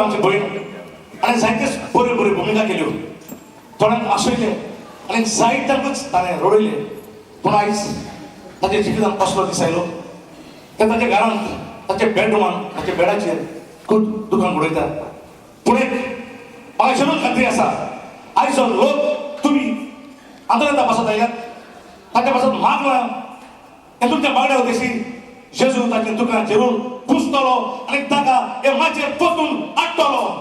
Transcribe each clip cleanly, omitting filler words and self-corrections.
आमची भयण आनी जायतेच बऱ्यो बऱ्यो भुमिका केल्यो, थोड्यांक आसयले आनी जायत्यांकूच ताणें रडयले. पूण आयज ताच्या जिवितांत कसलो दीस आयलो ते ताच्या घरांत, ताच्या बेडरुमान, ताच्या बेडाचेर खूब दुकान उडयता. पूण एक म्हाका जरूर खात्री आसा, आयज जो लोक तुमी आंदोलना पासत आयल्यात ताच्या पासत मागलां हें तुमच्या मागण्या उद्देशी जेजू ताचें दुकान जरूर पुसतलो आनी ताका हे माचयेर परतून हाडटलो.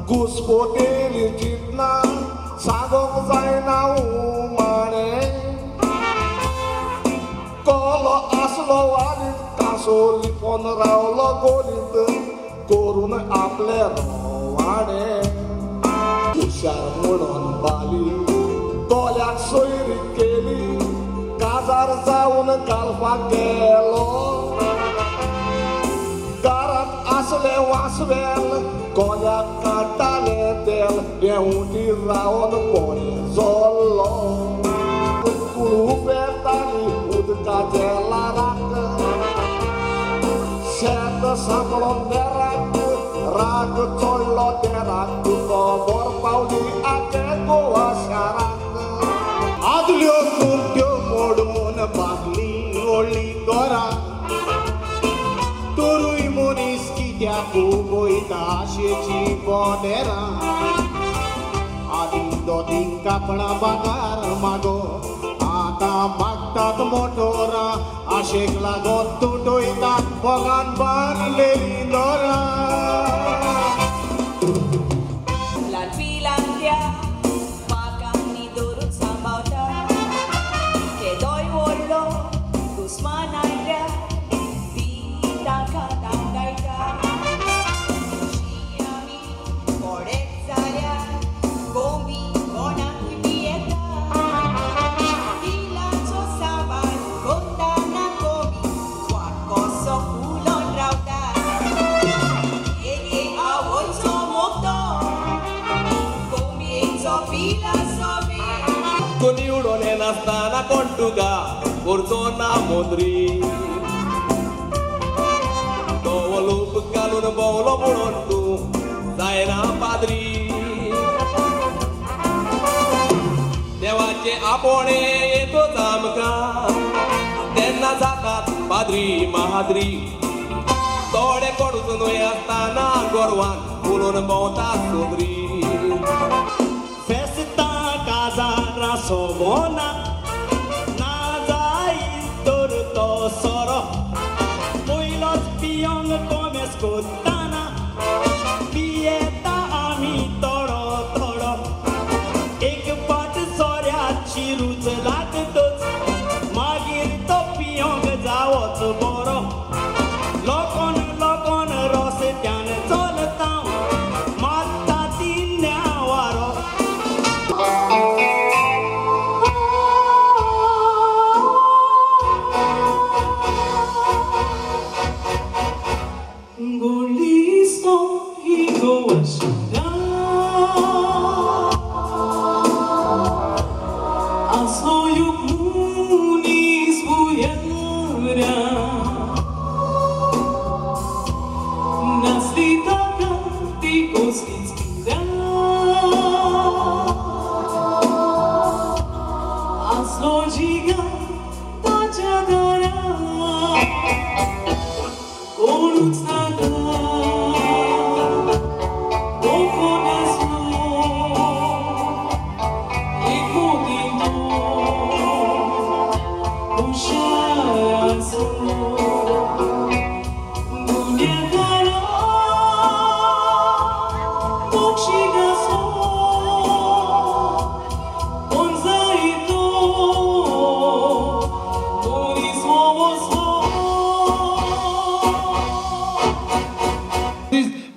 घुसपोटेली चिंतना सांगोंक जायना उमाणे, कोलो आसलो वालीत कांसो लिपोन रावलो गोलीत करून आपले रोवाणे. हुशार म्हणून बाली कोल्याक सोयरी केली, काजार जावन गाल्फाक गेलो. घरांत आसले वासवेल कोल्याक काडटाले तेल, हेंवटी रावन कोणे जोल्लो. कुळूप येताली उदकाचे लाराक, शेत सांपडोन देराक, राग चडलो देराक, तो बोर पावली आगे गोवा शाराक. आदल्यो कुर्ट्यो मोडून बागली व्हडली घरां, तरूय मनीस कित्याक वयता आशेची बोदेरां. आदीं दोतीं कापडां बागार मागो, आतां मागतात मोटोरां. आशेक लागोन तुटयतात भोगान बांदलेलीं दोरां. लाल तूं निवडून येनासतना कोण तुका करचो ना मोत्री धवो लूप घालून भोंवलो म्हणून तूं जायना पाद्री देवाचे आपोणे येतोच आमकां तेन्ना जातात पाद्री महाद्री थोडे कोणूच न्हय आसतना गोरवान उलोवन भोंवता सुंदरी फेस्ता काजारा सोबोना ना जाय तर तो सोरो पयलोच पियोंक कोमेस कोत्ताना पियेता आमी थोडो थोडो एक पाट सोऱ्याची रूच लागतच मागीर तो पियोंक जावोच बरो लोकोन लोकोन रस्त्यान चलता मारता तिन्या वारो.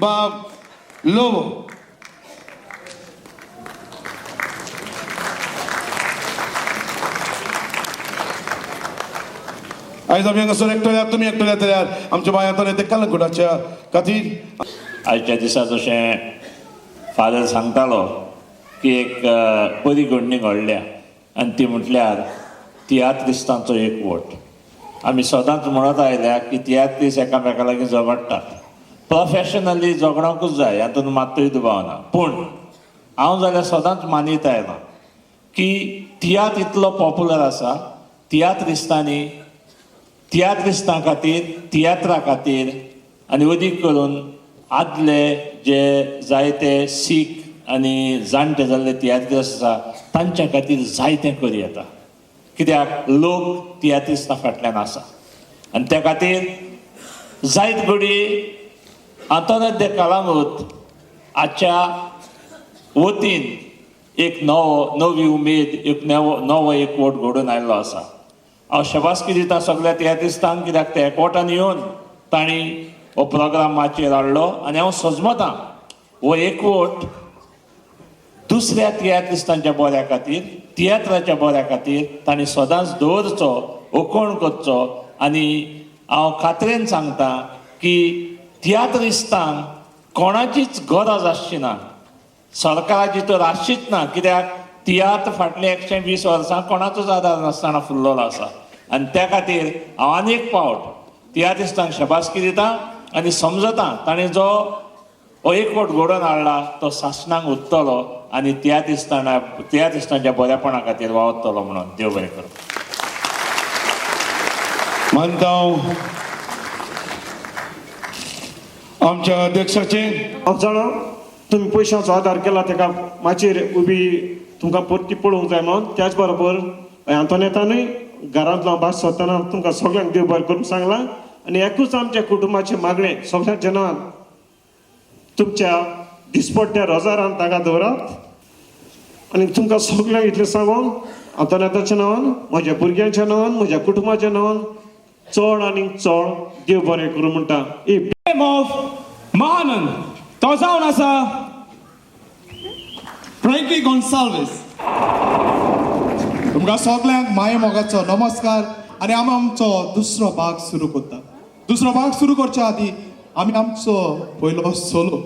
Bob Lobo. आयज आमी हांगासर एकटो तुमी एकटो जाल्यार आमच्या बांयांत ते कलंगुटाच्या खातीर आयच्या दिसा जशें फादर सांगतालो की एक बरी घडणी घडल्या आनी ती म्हटल्यार तियात्रिस्तांचो एकवट. आमी सदांच म्हणत आयल्या की तियात्रिस्त एकामेका लागीं झगडटात, प्रोफेशनली झगडोंकूच जाय, हातूंत मात्तूय दुबाव ना. पूण हांव जाल्यार सदांच मानीत आयलां की तियात्र इतलो पॉप्युलर आसा, तियात्रिस्तांनी तियात्रिस्तां खातीर, तियात्रा खातीर आनी अदीक करून आदले जे जायते सीख आनी जाणटे जाल्ले तियात्रिस्त आसा तांच्या खातीर जायतें करूं येता, कित्याक लोक तियात्रिस्तां फाटल्यान आसा. आनी त्या खातीर जायत घडी आंतोनेत दे कलांगूट हाच्या वतीन एक नवो नवी उमेद, एक नवो नवो एकवट घडोवन आयिल्लो आसा. हांव शबासकी दिता सगळ्या तियात्रिस्तांक, कित्याक ते एकवटान येवन तांणी हो प्रोग्राम माचयेर हाडलो आनी हांव सजमतां हो एकवट दुसऱ्या तियात्रिस्तांच्या बऱ्या खातीर, तियात्राच्या बऱ्या खातीर तांणी सदांच दवरचो, ओकोण करचो. आनी हांव खात्रेन सांगता की तियात्रिस्तांक कोणाचीच गरज आसची ना, सरकाराची तर आसचीच ना, कित्याक तियात्र फाटले 120 वर्सां कोणाचोच आदार नासतना फुल्लोलो आसा. आनी त्या खातीर हांव आनी एक पावट तियात्रिस्तांक शबासकी दिता आनी समजता ताणें जो हो एकवट घडोवन हाडला तो सासणाक उरतलो आनी तियात्रिस्तांच्या बऱ्यापणा खातीर वावरतलो म्हणून. देव बरें करूं. मानता आमच्या अध्यक्षाचे. हांव जाणा तुमी पयशांचो आदार केला तेका माचयेर उबी तुमकां परती पळोवंक जाय म्हणून. त्याच बरोबर आंतोनेतानूय घरांतलो भास सोदतना तुमकां सगळ्यांक देव बरें करूंक सांगलां. आनी एकूच आमच्या कुटुंबाचें मागणें सगळ्या जनान तुमच्या दिसपट्ट्या रोजारान ताका दवरात. आनी तुमकां सगळ्यांक इतलें सांगून आंतोनेताच्या नांवान, म्हज्या भुरग्यांच्या नांवान, म्हज्या कुटुंबाच्या नांवान चड आनी चड देव बरें करूं म्हणटा. ऑफ महानंद तो जावन आसा फ्रँकी गोन्साल्वीस. तुमकां सगल्यांक माये मोगाचो नमस्कार. आनी आमी आमचो दुसरो भाग सुरू करता. दुसरो भाग सुरू करच्या आदी आमी आमचो पयलो सोलो,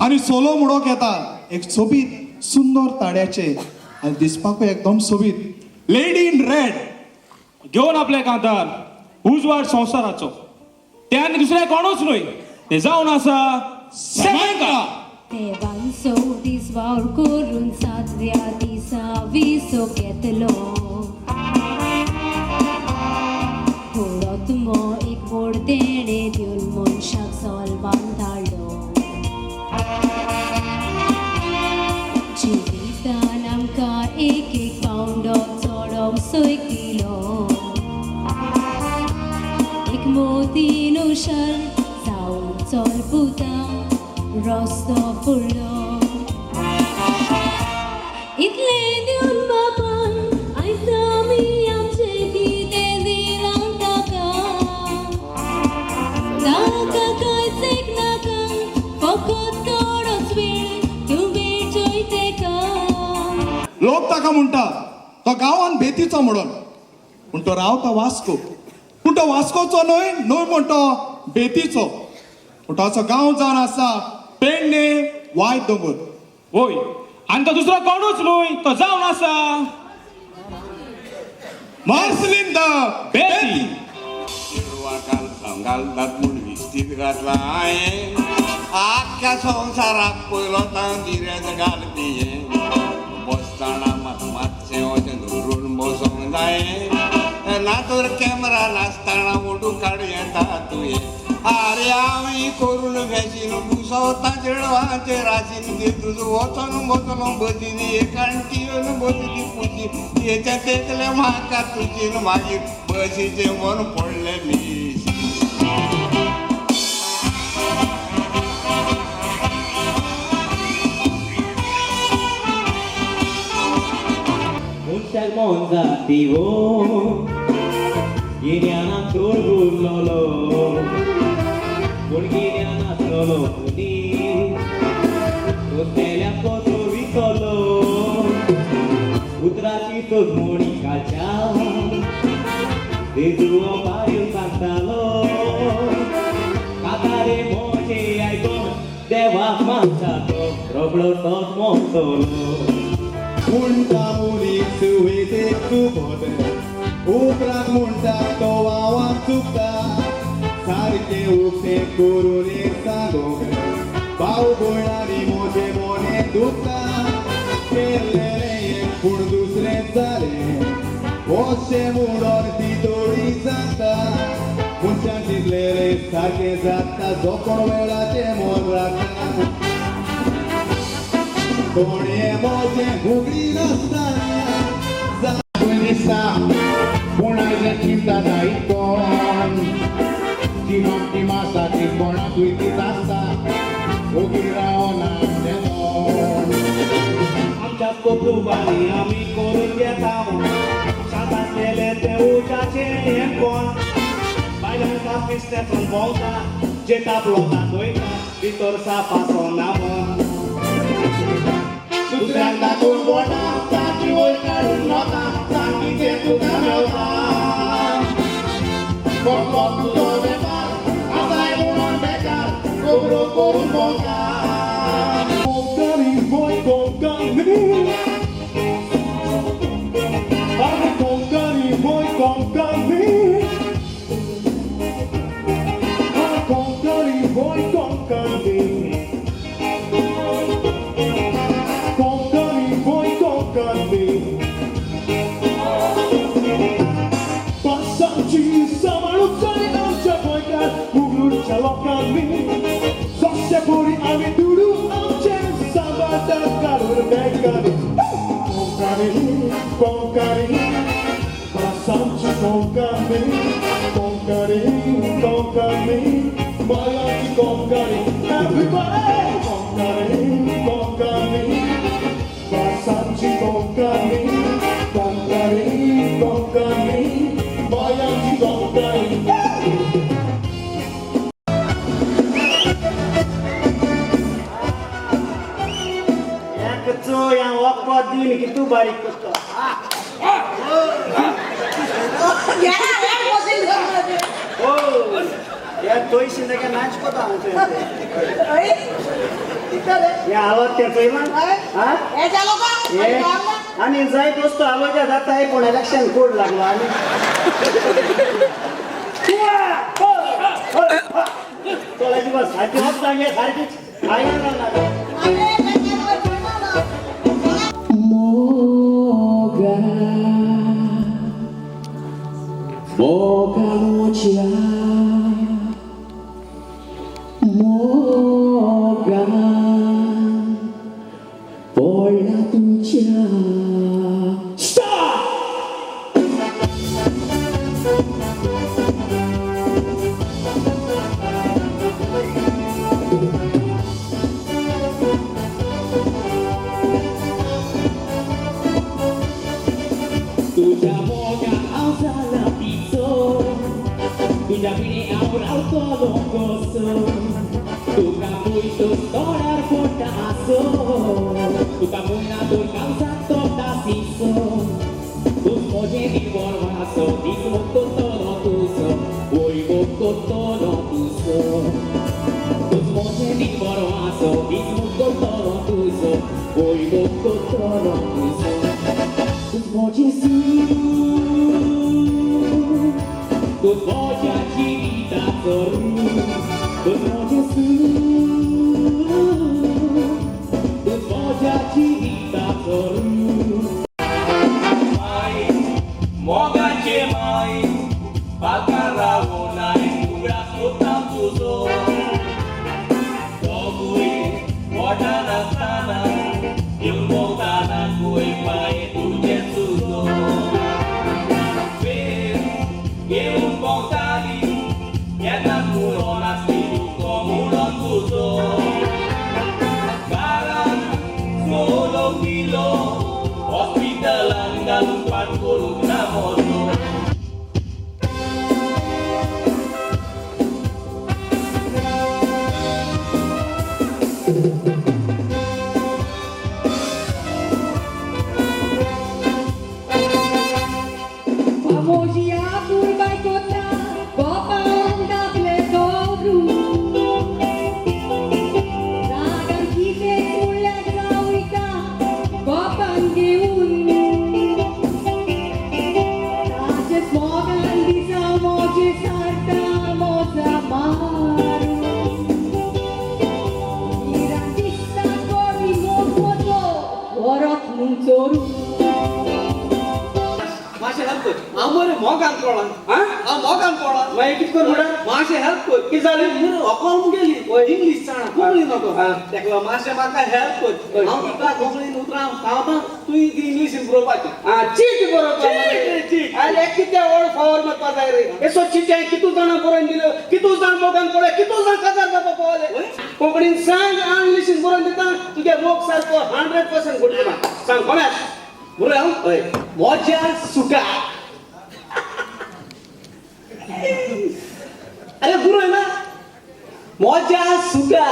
आनी सोलो म्हणूंक येता एक सोबीत सुंदर ताड्याचे आनी दिसपाकूय एकदम सोबीत, लेडी इन रेड. घेवन आपल्या कांतार उजवाड संवसाराचो. ते आनी दुसरे कोणूच न्हय, ते जावन आसा सेमेंका. देवांचो दीस वावर करून सातव्या दिसा विसो घेतलो. थोडो मो एक मोड तेणें दिवन मनशाक सलवान धाडलो. जिवितान आमकां एक एक पावंडो चडोवंक सोय दिलो. एक मोतीन हुशार जावन चल पुता रस्तो फुडलो. इतलें दिवन बापान आयज आमी आमचें कितें दिलां ताका. ताका कांयच एक नाका, फकत थोडोच वेळ तूं वेळ चोय तेका. लोक ताका म्हणटा तो गांवान बेतीचो म्हणून, पूण तो रावता वास्को. पूण तो वास्कोचो न्हय न्हय म्हण तो बेतीचो. पूण ताचो गांव जावन आसा पेडणे वायट दोंगर. वय, आनी तो दुसरो कोणूच न्हय, तो जावन आसा मार्सलीन the Betty. चेडवा घालतात म्हूण विस्तीद घातला हांवें. आख्ख्या संवसाराक पयलो तांदिरेच घालपी हें. बसतना मात मातशें अशें धरून बसोंक जायें, ना तर कॅमरा नासतना फोटो काडूं येता तुवें. आरे हांव करून फॅशीन भुसवता चेडवांचे राशीन, ते तुजो वचोन बसलो बसीन, एक आण्टी येवन बसली पुशीन, हेच्या तेकले म्हाका तुजीन, मागीर बसीचें मन पडलें मिशीन. मनशाक मोन जाती वो गिन्यानाक चड उरलोलो, पूण गिन्यान आसलोलो मनीस रस्त्याल्या कसो विकलो. उतराची तोजमणी काच्या तेजुओ बारीव सांगतालो. कातारे मोजे आयकोन देवाक मानता तो रोबडो तोच मोगतलो. म्हणटा मनीस सुवेतेक चुकत, उपरांत म्हणटा तो वावाक चुकता. सारकें उक्तें करून एक सांगूंक भाव भयणांनी म्हजें मोनें दुखता. केल्लें एक पूण दुसरें जालें, अशें म्हणून ती थोडी सांगता. मनशान चिंतलें सारकें जाता, जो कोण वेळाचें मन राखता. कोणें म्हजें उगडी नासतना दिसता पूण आयज चिंता जायत कोण जिणोक ती मासाची कोणाकूय तीच आसता, ओगी रावना तें कोण. आमच्या कुटुंबांनी आमी करून घेता शातांतलेले ते उज्याचें हें कोण. बायलांक पिस्तेसून भोंवता, जेता प्लोता धुयता, भितर सापासो ना मन. दुसऱ्यांक दाखोवन बोटा ताची वयर काडून वता, सांग कितें तुका मेळटा. कोण तुजो वेपार आसाय म्हणून बेकार खबरो करून भोंवता. कोंकणी होय कोंकणी, आरे कोंकणी होय कोंकणी, आरे कोंकणी होय कोंकणी, कोंकणी होय कोंकणी. पासांची सांबाळून जाली आमच्या गोंयकार मुगलूरच्या लोकांनी. सोंशे पुरी आमी दुडू आमचे सांबाळतात काडून बँकांनी. कोंकणी कोंकणी भासांची कोंकणी, कोंकणी कोंकणी मायाची कोंकणी. एवरीबॉडी कोंकणी कोंकणी भासांची कोंकणी, कोंकणी कोंकणी मायाची कोंकणी. एक चोय हांव वखद दिवन कितू बारीक करता. या तोय शिंदे नाच कोता हे आवाज ते चोयला आनी जाय दोस्त आलोच्या जाता पूण इलेक्शन कोड लागलो आनी तोलाची बस सारकी सांगे सारकी मोगा मोगा मोच्या मोगा पोळ्ळा तुझ्या. तुझ्या मोगा हांव जाला पिसो, तुझ्या विणे हांव रावतलो कसो, तुका पळयतो तोंडार पोटा आसो, तुका पळयना तर काळजाक तोडटा शिसो, तूं म्हजें निवळ वासो, दीस मोग करतलो तुजो, वय मोग करतलो तुजो, तूं म्हजें निवळ वासो, दीस मोग करतलो तुजो, वय मोग करतलो तुजो. तुझ म्हजें सूख, तूं म्हज्या जिविताचो रूख, तूं म्हजें सूख, तूं म्हज्या जिविताचो रूख. माय मोगाचे माय बाकार रावनाय उगडास कोत्ता तुजो, दोगूय पोटान आसतना येवन भोंवतना कुय पांय तुजे सुजो, वेळ घेवन भोंवताली केन्ना पुरो नासली तुको म्हणून तुजो, घरान सोलोवंक दिलो हॉस्पिटलान घालून पाट करूंक ना म्हजो. मातशें हेल्प कर, हांव मरे मोगान पडला, हांव मोगान पडला, मागीर कितें कर म्हणटा, मातशें हेल्प कर. कितें जालें मरे, होकोल मुगेली इंग्लीश जाणा, कोंकणी नको, तेका मातशें म्हाका हेल्प कर, हांव तुका कोंकणीन उतरां सांगता, तुवें ती इंग्लिशीन बरोवपाची. चीट बरोवपा, चीट. आरे कितें व्हड फावर मारपा जाय रे, येसो चिट्यां कितू जाणां बरोवन दिल्यो, कितू जाण मोगान पडले, कितू जाण काजार जावपा पावले. कोंकणीन सांग, हांव इंग्लिशीन बरोवन दिता, तुगे मोग सारको 100% घडटलो. सांग कोणाक बरोय. हांव हय म्हज्या सुखा. अरे बरोय ना, म्हज्या सुखा.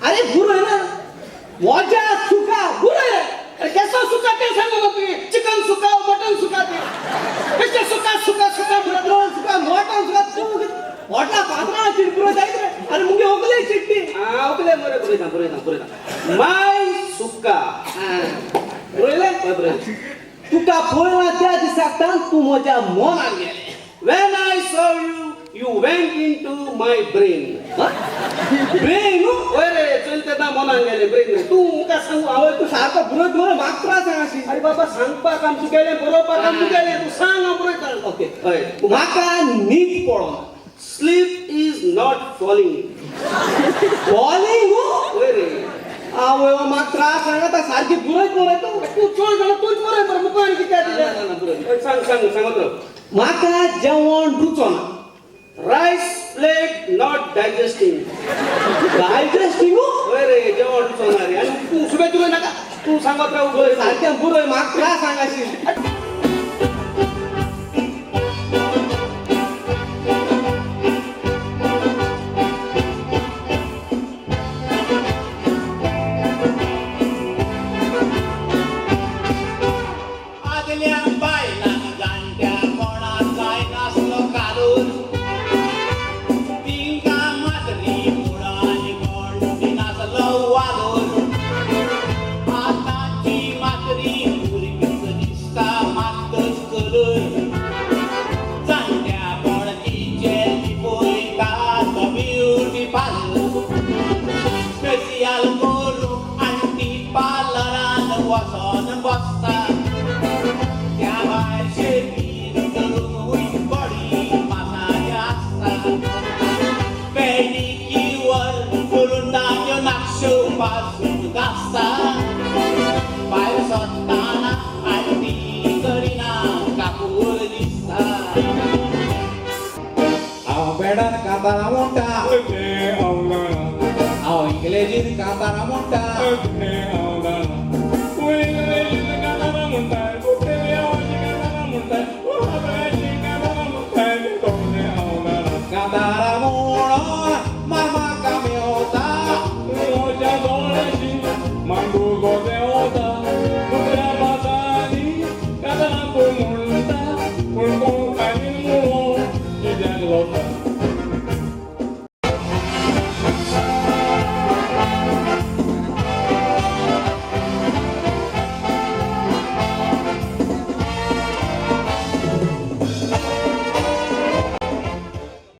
अरे बरोय ना, म्हज्या सुखा. बरोय रे. अरे केसो सुखा ते सांग म्हाका तुवें, चिकन सुखा मटन सुखा ते कशें सुखा सुखा सुखा मटन सुखा मटन सुखा तूं व्हडला पात्रां चीट बरोय जायत रे. अरे मुगे होगले चिट्टी. आं ओकले मरे, बरयता बरयता बरयता. माय सुखा बरयलें, हय बरयलें. तुका पळयला त्या दिसाक तूं म्हज्या मनान गेलें. When I saw you, you went into my brain. Brain? हय रे, चल तेन्ना मनान गेलें ब्रेन. तूं मुखार सांगू, हांव तूं सारको बरयत मरे, म्हाका त्रास सांगाशी. अरे बाबा सांगपाक आम तुगेलें, बरोवपाक आम तुगेलें, तूं सांग हांव बरयता. ओके हय. म्हाका न्हीद पडना. Sleep is not falling. Falling? हय रे. आवय म्हाका त्रास सांगता सारकी बरयत मरे तूं, तूं चड जाणां तूंच बरय मरे, मुखार आनी कित्याक दिलें? ना सांग सांग सांगत राव. म्हाका जेवण Ruchana. Rice plate not digesting. Digesting? हय रे, जेवण रुचना रे. आनी तूं सुबेज उलय नाका, तूं सांगत राव. सारकें बरय, म्हाका त्रास सांगाशी. आदल्या बायलांक जाणट्या कोणाक जायना भायर सरताना आरती करिना काकूर दिसता. हांव बेडान कांतारां म्हणटा, हांव इंग्लेजीन कांतारां म्हणटा.